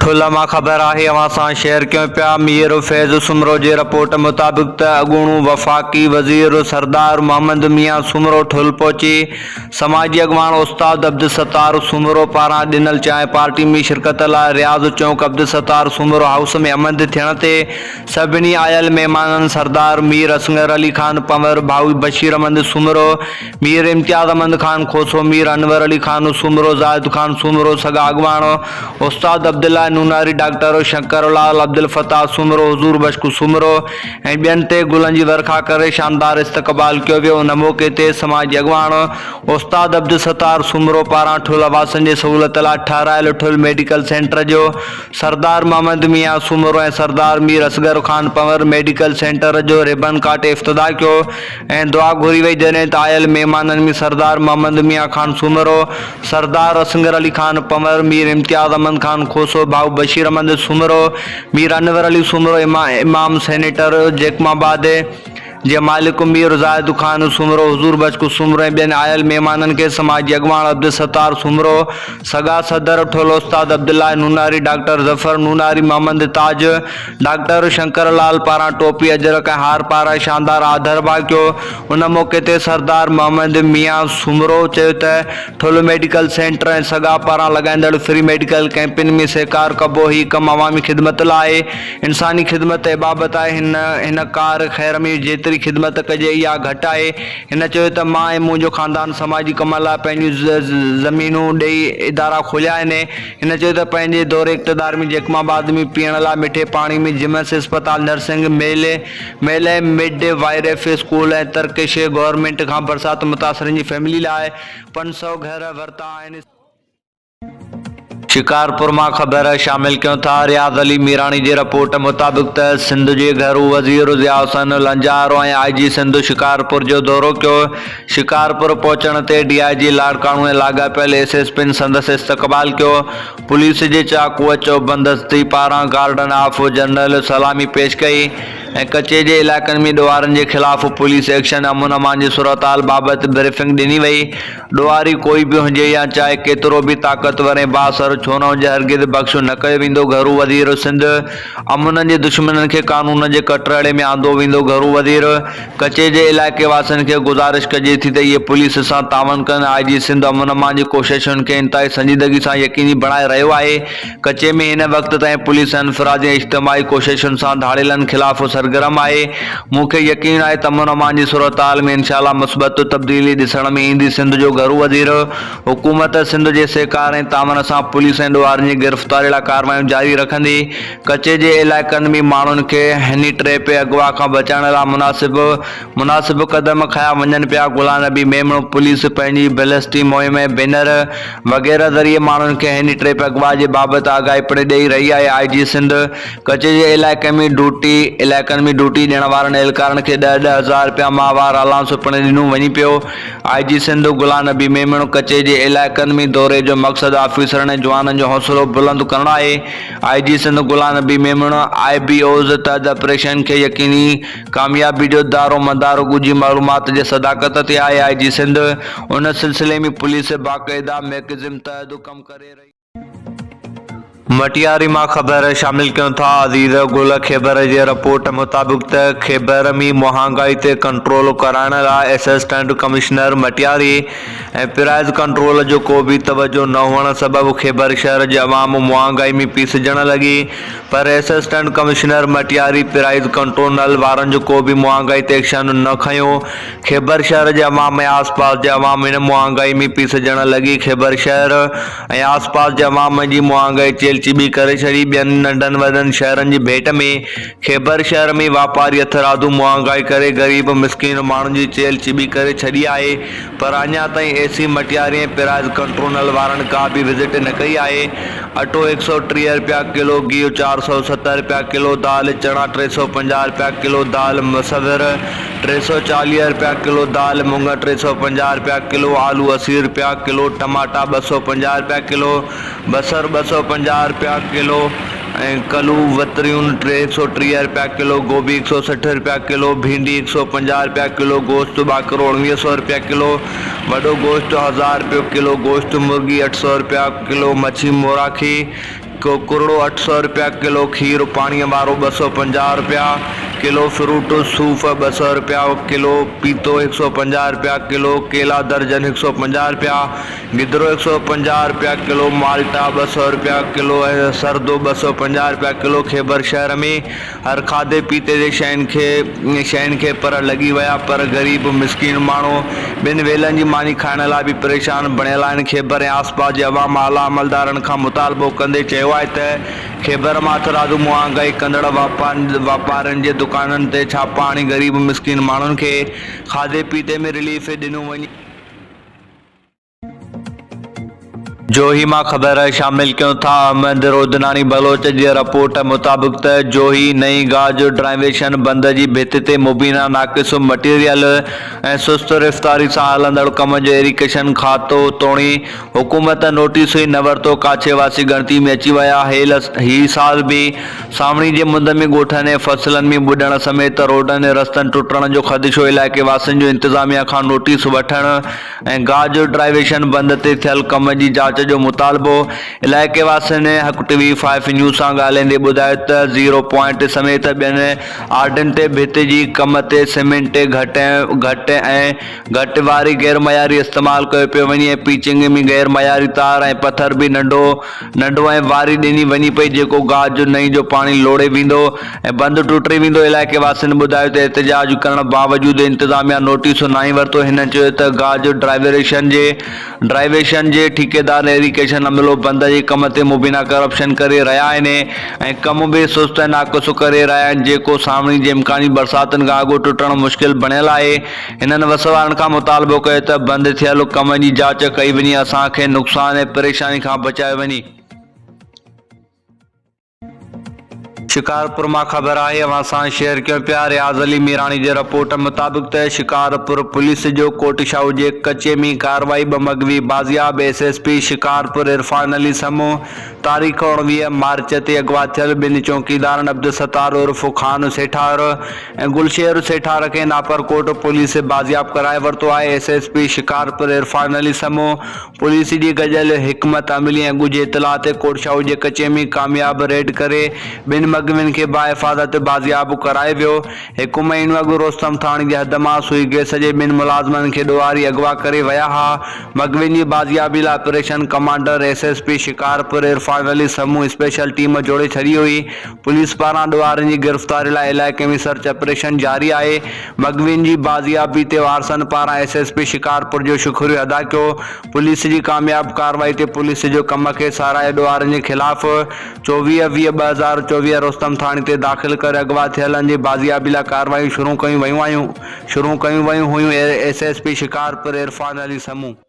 ٺلهه مان خبر آهي اوهان سان شيئر ڪيون پيا مير فيض سومرو جي رپورٽ مطابق ته اڳوڻو وفاقي وزير سردار محمد ميان سومرو ٺلهه پهچي سماجي اڳواڻ استاد عبدالستار سومرو پاران ڏنل چانهه پارٽي ۾ شرڪت لاء رياض چونڪ عبدالستار سومرو هائوس ۾ امند ٿيڻ تي سڀني آيل مهمانن سردار مير اصغر علي خان پنور، ڀائو بشير احمد سومرو، مير امتياز احمد خان کوسو، مير انور علي خان سومرو، زاهد خان سومرو، سگا اڳواڻ استاد عبدالله نوناري، ڊاڪٽر شنڪر لال، عبدالفتاح سومرو، حضور بخش سومرو ۽ ٻين تي گلن جي ورکا ڪري شاندار استقبال ڪيو ويو. ان موقعي تي سماجي اڳواڻ استاد عبدالستار سومرو پاران ٺل واسين جي سهولت لاء ٺهرايل ٺل ميڊيڪل سينٽر جو سردار محمد ميان سومرو ۽ سردار مير اصغر خان پنور ميڊيڪل سينٽر جو ريبن ڪاٽي افتتاح ڪيو ۽ دعا گهري وئي جڏهن ته آيل مهمانن ۾ سردار محمد ميان خان سومرو، سردار اصغر علي خان پنور، مير امتياز احمد خان کوسو، ڀائو بشير احمد سومرو، مير انور علي سومرو، امام سينيٽر جيڪب آباد جي مالڪ مير زاهد خان سومرو، حضور بخش سومرو ۽ ٻين آيل مهمانن کي سماجي اڳواڻ عبدالستار سومرو، سگا صدر ٺل استاد عبدالله نوناري، ڊاڪٽر ظفر نوناري، محمد تاج، ڊاڪٽر شنڪر لال پاران ٽوپي، اجرڪ ۽ هار پارائي شاندار آڌرڀاء ڪيو. ان موقعي تي سردار محمد ميان سومرو چيو ته ٺل ميڊيڪل سينٽر ۽ سگا پاران لڳائيندڙ فري ميڊيڪل ڪئمپن ۾ سهڪار ڪبو، هي ڪم عوامي خدمت لاء آهي، انساني خدمت عبابت آهي، هن هن ڪار خير ۾ جيتري خدمت ڪجي اها گهٽ آهي. هن چيو ته مان ۽ منهنجو خاندان سماجي ڪمن لاء پنهنجون زمينون ڏئي ادارا کوليا آهن. هن چيو ته پنهنجي دور اقتدار ۾ جيڪب آباد ۾ پيئڻ لاء مٺي پاڻي ۾ جمس اسپتال، نرسنگ ميل، ميل ۽ مڊ وائرف اسڪول ۽ ترڪش گورنمينٽ کان برسات متاثرن جي فيملي لاء 500 گهر ورتا آهن. شڪارپور مان خبر شامل ڪيون ٿا رياض علي ميراڻي جي رپورٽ مطابق ته سنڌ جي گهرو وزير ضياء حسين لنجار ۽ آء جي سنڌ شڪارپور جو دورو ڪيو شڪارپور پهچڻ تي ڊي I جي لاڙڪاڻو ۽ لاڳاپيل ايس ايس پين سندس استقبال ڪيو پوليس جي چاقوء چوبندستي پاران گارڊن آف جنرل سلامي پيش ڪئي ۽ ڪچي جي علائقن ۾ ڏوهارين جي خلاف پوليس ايڪشن امن امان جي صورتحال بابت بريفنگ ڏني وئي. ڏوهاري ڪوئي به هجي يا چاهي ڪيترو به طاقتور ۽ بااثر ڇو نه هجي هرگز بخش نه ڪيو ويندو، گهرو وزير سنڌ امن جي دشمنن کي قانون جي ڪٽهڙي ۾ آندو ويندو، گهرو وزير ڪچي جي علائقي واسين کي گذارش ڪجي ٿي ته اهي پوليس سان تعاون ڪن، آء جي سنڌ امن امان جي ڪوششن کي انتهائي سنجيدگي سان يقيني بڻائي رهيو آهي، ڪچي ۾ هن وقت تائين پوليس انفرادي ۽ اجتماعي ڪوششن سان ڌاڙيلن خلاف سرگرم آهي، مون کي يقين آهي ته امن امان جي صورتحال ۾ انشاء الله مثبت تبديلي ڏسڻ ۾ ايندي، سنڌ جو گهرو وزير حڪومت سنڌ جي سهڪار ۽ تعاون سان پوليس ۽ ڏوهارين جي گرفتاري لاء ڪارروايون جاري رکندي، ڪچي جي علائقن ۾ ماڻهن کي هني ٽريپ اغوا کان بچائڻ لاء مناسب مناسب قدم کنيا وڃن پيا، غلام نبي ميمڻ پوليس پنهنجي بلسٽي مهم ۽ بينر وغيره ذريعي ماڻهن کي هني ٽريپ اغوا جي بابت آگاهي پڻ ڏئي رهي آهي، آء جي سنڌ ڪچي جي علائقي ۾ ڊوٽي علائقن ۾ ڊوٽي ڏيڻ وارن اهلڪارن کي ڏهه ڏهه هزار رپيا ماهوار الائونس پڻ ڏنو وڃي پيو، آء جي سنڌ غلام نبي ميمڻ ڪچي جي علائقن ۾ دوري جو مقصد آفيسرن ۽ جوانن جو حوصلو بلند ڪرڻ آهي، آء جي Sindh Ghulam Nabi Memon I B Os تحت آپريشن کي يقيني ڪاميابي جو دارومدار ڳجهي معلومات جي صداقت تي آهي، آء جي سنڌ ان سلسلي ۾ پوليس باقاعده ميڪزم تحت ڪم ڪري رهي. مٽياري مان خبر شامل ڪيون ٿا عزيز گل خيبر جي رپورٽ مطابق ته خيبر ۾ مهانگائي تي ڪنٽرول ڪرائڻ لاء assistant commissioner Matiari ۽ price control جو ڪو به توجه نه هئڻ سبب خيبر شهر جي عوام مهانگائي ۾ پيسجڻ لڳي پر assistant commissioner Matiari price control وارن جو ڪو به مهانگائي تي ايڪشن نه کنيو خيبر شهر جي عوام ۽ آس پاس جي عوام هن مهانگائي ۾ پيسجڻ لڳي خيبر شهر ۽ آس پاس جي عوام جي مهانگائي چيلهه چٻي ڪري ڇڏي. ٻين ننڍن وڏن شهرن جي ڀيٽ ۾ خيبر شهر ۾ واپاري هٿرادو مهانگائي ڪري غريب مسڪين ماڻهن جي چيلهه چٻي ڪري ڇڏي آهي پر اڃا تائين اي سي مٽياري ۽ پرائز ڪنٽرونل وارن ڪا به وزٽ نه ڪئي آهي. اٽو هڪ سئو 30 رپيا ڪلو، گيهه 470 رپيا ڪلو، دال چڻا 350 رپيا ڪلو، دال مصور 340 رپيا ڪلو، دال مڱ 350 رپيا ڪلو، آلو 80 رپيا ڪلو، ٽماٽا 250 رپيا ڪلو، بصر 250 رپيا ڪلو ۽ ڪلو وتريون 330 رپيا ڪلو، گوبي 160 رپيا ڪلو، ڀينڊي 150 رپيا ڪلو، گوشت ٻاڪرو 1900 رپيا ڪلو، وڏو گوشت هزار رپيو ڪلو، گوشت مرغي 800 رپيا ڪلو، مڇي موراکي. ڪرڙو 800 رپيا ڪلو، کير پاڻيء وارو 250 رپيا ڪلو، فروٽ صوف 200 رپيا ڪلو، پيتو 150 رپيا ڪلو، ڪيلا درجن 150 رپيا، گدرو 150 رپيا ڪلو، مالٽا 200 رپيا ڪلو ۽ سردو 250 رپيا ڪلو. خيبر شهر ۾ هر کاڌي پيتي جي شين کي شين کي پر لڳي ويا پر غريب مسڪين ماڻهو ٻن ويلن جي ماني کائڻ لاء به پريشان بڻيل آهن. خيبر ۽ آسپاس جي عوام اعليٰ عملدارن کان مطالبو ڪندي چيو آهي ته خيبر مان هٿرادو مهانگائي ڪندڙ واپارين جي دڪانن تي ڇاپا هڻي غريب مسڪين ماڻهن کي کاڌي پيتي ۾ رليف ڏنو وڃي. جوهي مان خبر شامل ڪيون ٿا احمد رودناڻي بلوچ جي رپورٽ مطابق ته جوهي نئين گاج ڊرائيويشن بند جي ڀت تي مبينا ناقص مٽيريل ۽ سست رفتاري سان هلندڙ ڪم جو ايريگيشن کاتو توڻي حڪومت نوٽيس ئي نه ورتو ڪاڇي واسي ڳڻتي ۾ اچي ويا هيل هي سال به سانوڻي جي مند ۾ ڳوٺن ۽ فصلن ۾ ٻڏڻ سميت روڊن ۽ رستن ٽٽڻ جو خدشو علائقي واسين جو انتظاميا کان نوٽيس وٺڻ ۽ گاج ڊرائيويشن بند تي ٿيل ڪم جي جاچ جو مطالبو، علائقي واسين حق ٽي وي فائيو نيوز سان ڳالهائيندي ٻڌايو ته زيرو پوائنٽ سميت ٻين آرڊن تي ڀت جي ڪم تي سيمينٽ گهٽ گهٽ ۽ گهٽ واري غير معياري استعمال ڪيو پيو وڃي ۽ پيچنگ ۾ غير معياري تار ۽ پٿر به ننڍو ننڍو ۽ واري ڏني وڃي پئي جيڪو گاهه جو نئين جو پاڻي لوڙهي ويندو ۽ بند ٽٽي ويندو علائقي واسين ٻڌايو ته احتجاج ڪرڻ باوجود انتظاميا نوٽيس ناهي ورتو هنن چيو ته گاهه جو ڊرائيوريشن جي ڊرائيويشن جي ٺيڪيدار ايريگيشن عملو بند جي ڪم تي مبينا ڪرپشن ڪري رهيا آهن ۽ ڪم به سست ۽ ناقص ڪري رهيا آهن جيڪو سانوڻي جي امڪاني برساتن کان اڳ ٽٽڻ مشڪل بڻيل آهي هنن وس وارن کان مطالبو ڪيو ته بند ٿيل ڪم جي جاچ ڪئي وڃي اسان کي نقصان ۽ پريشاني کان بچايو وڃي. شڪارپور مان خبر آهي اوهان سان شيئر ڪيون پيا رياض علي ميراڻي جي رپورٽ مطابق ته شڪارپور پوليس جو ڪوٽ شاهو جي ڪچي ۾ ڪارروائي ٻه مغوي بازياب S S P Shikarpur Irfan Ali Samoon تاريخ 19 مارچ تي اغوا ٿيل ٻن چوڪيدارن عبدالستار عرف خان سيٺار ۽ گلشير سيٺار کي ناپرڪوٽ پوليس بازياب ڪرائي ورتو آهي، S S P Shikarpur Irfan Ali Samoon police جي گڏيل حڪمت عملي ۽ ڳجهي اطلاع تي ڪوٽشاهو جي ڪچي ۾ ڪامياب ريڊ ڪري ٻن مغوين کي باحفاظت بازياب ڪرايو ويو، هڪ مهينو اڳ روستم ٿاڻي جي حد مان سوئي گئس جي ٻن ملازمن کي ڏوهاري اغوا ڪري ويا ها، مغوين جي بازيابي لاء operation commander S S P Shikarpur Irfan Ali Samoon special team جوڙي ڇڏي هئي، پوليس پاران ڏوهارين جي گرفتاري لاء علائقي ۾ سرچ آپريشن جاري آهي، مغوين جي بازيابي تي وارثن پاران ايس ايس پي شڪارپور جو شڪريو ادا ڪيو، پوليس جي ڪامياب ڪارروائي تي پوليس جو ڪم کي ساراهي ڏوهارين جي خلاف 24 20 2024 رستم ٿاڻي تي داخل ڪري اغوا ٿيلن جي بازيابي لاء ڪارروايون شروع ڪيون ويون آهيون شروع ڪيون ويون هيون، S S P Shikarpur Irfan Ali Samoon.